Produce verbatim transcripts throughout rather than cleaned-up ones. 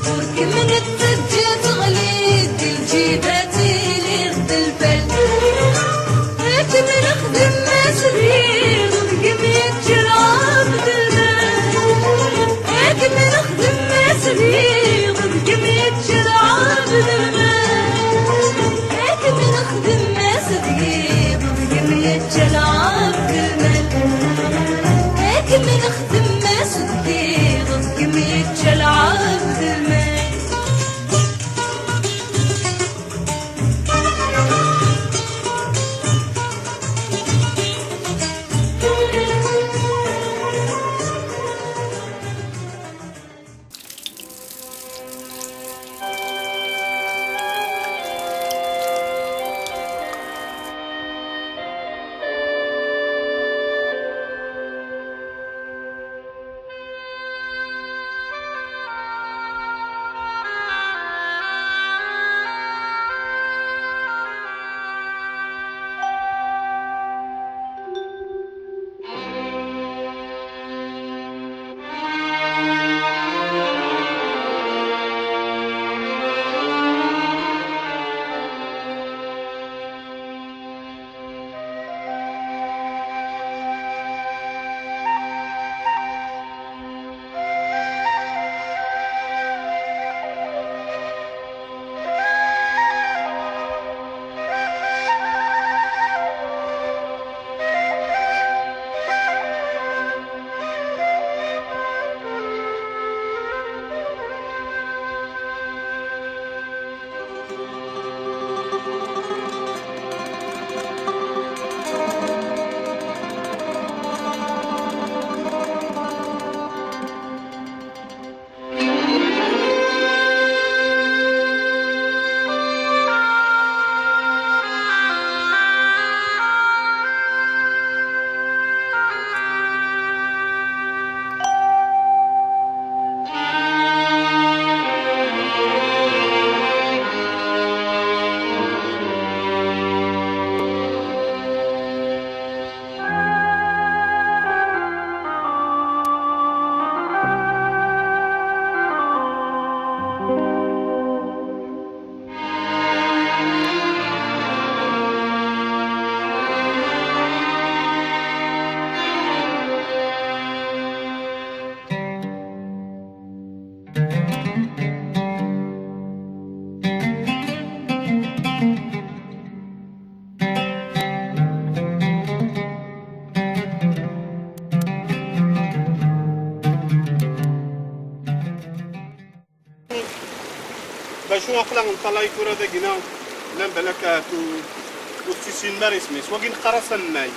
Ur kem-nettaǧǧa teɣli-d lǧiba tili d lbal. Ad kem-nexdem asdiq deg-m yeǧǧa lɛebd lmal. Ad kem-nexdem asdiq deg-m yeǧǧa lɛebd lmal. Ad kem-nexdem asdiq deg-m yeǧǧa lɛebd lmal. Ad kem-nexdem asdiq deg-m yeǧǧa lɛebd lmal. Bacu aql-aɣ neṭṭalay tura dagina, llan balak ahat ur, ur ttissinen ara isem-is. Wagi neqqar-as ammay.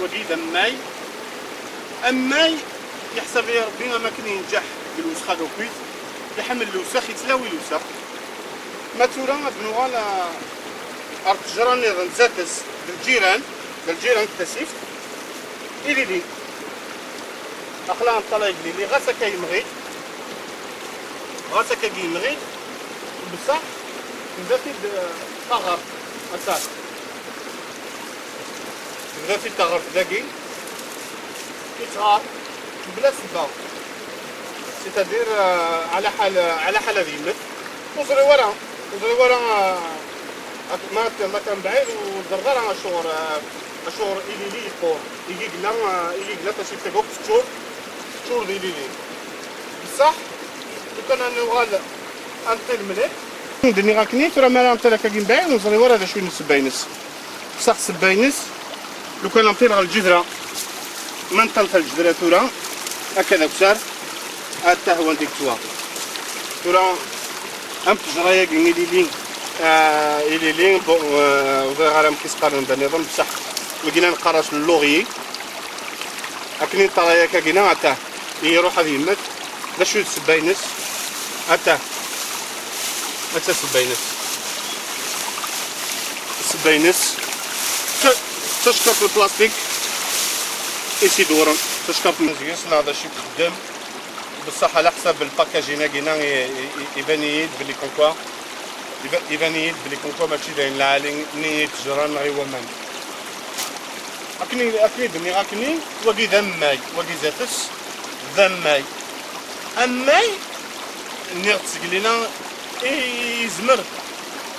Wagi d ammay. Ammay, yeḥsab-iyi Rebbi am akken yenǧeḥ deg lwesxa d ukit, iḥemmel lewsex, yettlawi lewsex. Ma tura ad nuɣal a-, ar ttejra nniḍen zdat-s, d lǧiran, d lǧiran deg tasift, ilili. Aql-aɣ neṭṭalay deg ilili, ɣas akka yemɣi, ɣas akka yemɣi, beṣṣeḥ tebda-t-id, eh, taɣert, atta. Tebda-t-id taɣert dagi, yettɣar mebla ssebba. C'est-à-dire, euh, ɛla ḥal, ɛla ḥal ad yemmet. Ur ẓriɣ ara, ur ẓriɣ ara, euh, ak-, ma t-, ma kan bɛid ur ẓriɣ ara acuɣer, euh, acuɣer ilili yeqqur. Igi yella, euh, igi yella tasift-agi akk teččur, teččur d ilili. Beṣṣeḥ, lukan ad nuɣal ad nṭil mliḥ. Nniɣ akken, tura mi ara nṭil akkagi mebɛid, ur neẓri ara d acu i d ssebba-ines. Sax ssebba-ines, lukan nṭil ɣer lǧedra, ma nṭal ɣer lǧedra tura, akka d akessar, ad tahwan deg ttwa. Tura, Am ttejra-yagi ilili, ah, ilili, bon, ah, ur ẓriɣ ara amek i s-qqaren da nniḍen, bṣeḥ wigi neqqar-as le laurier. Akken i neṭṭalay-ak-agi, ata iruḥ ad yemmet. D acu i d ssebba-ines? Ata, ata ssebba-ines. Ssebba-ines, ta-, tacekkart n plastik i s-idewren, tacekkart n deg-s neɣ d acu i txeddem. Bṣeḥ, ɛla ḥsab lpakajin-agi-na, i-, i-, i-, iban-iyi-d belli comme quoi, iba-, iban-iyi-d belli comme quoi mačči d ayen lɛali-nni i ttejra neɣ i waman. Akken i, akken i d-nniɣ akkenni, wagi d amemmay, wagi zdat-s d amemmay. Amemmay, nniɣ-d seg lina, i-, yezmer,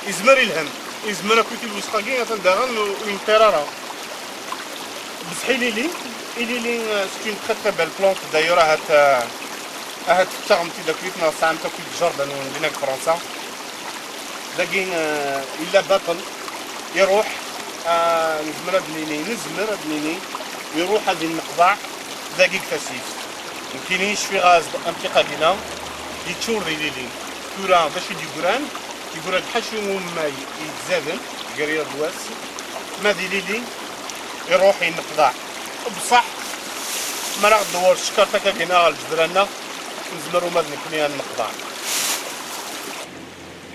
yezmer i lhemm, yezmer akk i tilwesqa-agi, atan daɣen ur, ur yenṭir ara. Bṣeḥ ilili, ilili, euh, c'est une très très belle plante. D'ailleurs, ahat, euh, ahat tettaɣem-tt-id akkit neɣ tesɛam-tt akkit deg jardin-nwen dinna deg Fransa. Dagi, euh, yella baṭel, iruḥ, euh, nezmer ad nini, nezmer ad nini, iruḥ ad yenneqḍaɛ dagi deg Tasift. Nekkini cfiɣ-as-d amtiq-agi-na, yeččur d ilili. Tura d acu i d-yeggran? Yeggran-d ḥacu umemmay yettzaden gar yiḍ d wass, ma d ilili iruḥ yenneqḍaɛ. Bṣeḥ, mi ara ɣ-d-tdewwer tcekkart akka-agi-na ɣer lǧedra-nneɣ, nezmer uma d nekkni ad neqḍeɛ.